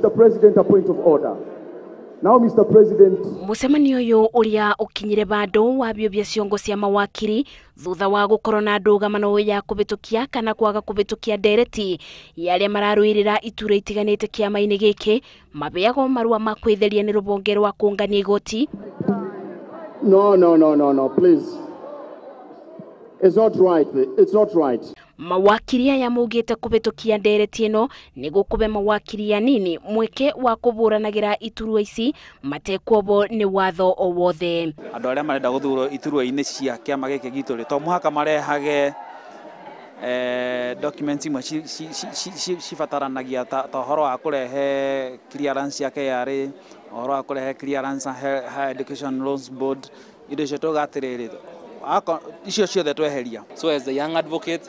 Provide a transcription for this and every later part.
Mr. President, a point of order. Now, Mr. President, Mucemanio uyu uria ukinyire bandu wabiobia ciongo cia mawakiri thutha wa gukorwo na ndugamano ya kubitukia kana kwaga kubitukia ndereti ya aria mararũĩrĩra itura itiganĩte kĩama-inĩ gĩkĩ mabeagwo marũa ma kwĩtheria nĩ rũhonge rwa kũngania igoti. No, no, no, no, no, please. It's not right. It's not right. Mawakiri aya maugĩte kũhĩtũkia ndereti ĩno nĩ gũkũhe mawakiri anini mweke wa kũhũranagĩra iturwa ici matekuohwo nĩ watho o wothe. Andũ arĩa marenda gũthurwo iturwa-inĩ cia kĩama gĩkĩ gitũ rĩ, to mũhaka marehage documents imwe cibataranagia ta ũhoro wa kũrehe clearance ya KRA, ũhoro wa kũrehe clearance ya Higher Education Loans Board, indo icio tuga atĩrĩrĩ, icio ciothe tweheria. So as a young advocate,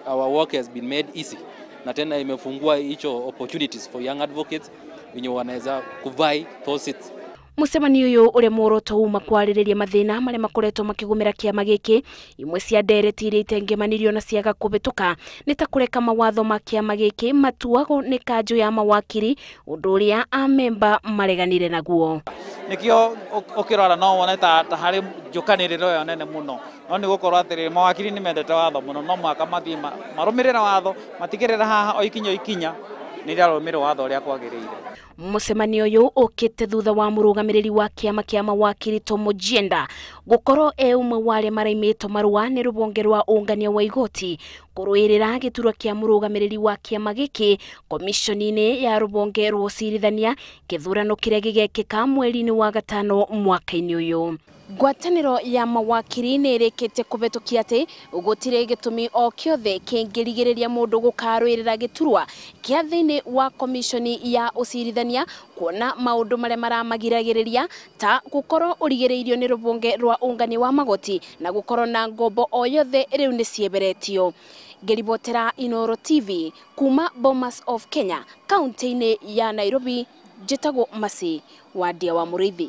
our work has been made easy. Na tena imefungua hicho opportunities for young advocates wenye wanaweza kuvie those seats. Mucemanio uyu uria muoroto uma kwarĩrĩria mathĩna marĩa makoretwo makĩgũmĩra kĩama gĩkĩ. Imwe cia ndereti iria itengemanirio na ciaga kũhĩtũka nĩ ta kũreka mawatho ma kĩama gĩkĩ matuagwo nĩ kanjũ ya mawakiri, ũndũ ũrĩa amemba mareganire naguo. Nĩkĩo ũkĩrora no wone ta harĩ njũkanĩrĩro ĩyo nene mũno, no nĩ gũkorwo atĩrĩrĩ, mawakiri nĩ mendete watho mũno, no mũhaka mathiĩ marũmĩrĩre watho, matigĩrĩre haha o ikinya o ikinya nĩ rĩarũmĩrĩrwo watho ũrĩa kwagĩrĩire. Mucemanio uyu ukite thutha wa murugamiriri wa kiama kia mawakiri Tom Ojienda gukorwo e umwe wa aria maraimitwo marua ni rubonge rwa ungania wa igoti kuruirira giturwa kia murugamiriri wa kiama giki komishoni-ini ya rubonge rwa ucirithania githurano kiria gigekika mweri-ini wa gatano mwaka-ini uyu. Ngwatanĩro ya mawakiri nĩ ĩrĩkĩtie kũhĩtũkia atĩ gũtirĩ gĩtũmi o kĩothe kĩngĩrigĩrĩria mũndũ gũkarũĩrĩra gĩturwa kĩa thĩinĩ wa komishoni ya ũcirithania kuona maũndũ marĩa maramagiragĩrĩria ta gũkorwo ũrigĩrĩirio nĩ rũhonge rwa ũngania wa magoti na gũkorwo na ngombo o yothe rĩu nĩ cieheretio. Ngĩribotera Inooro TV kuma Bomas of Kenya kaunti-inĩ ya Nairobi, njĩtagwo Mercy Wandia wa Mũrĩithi.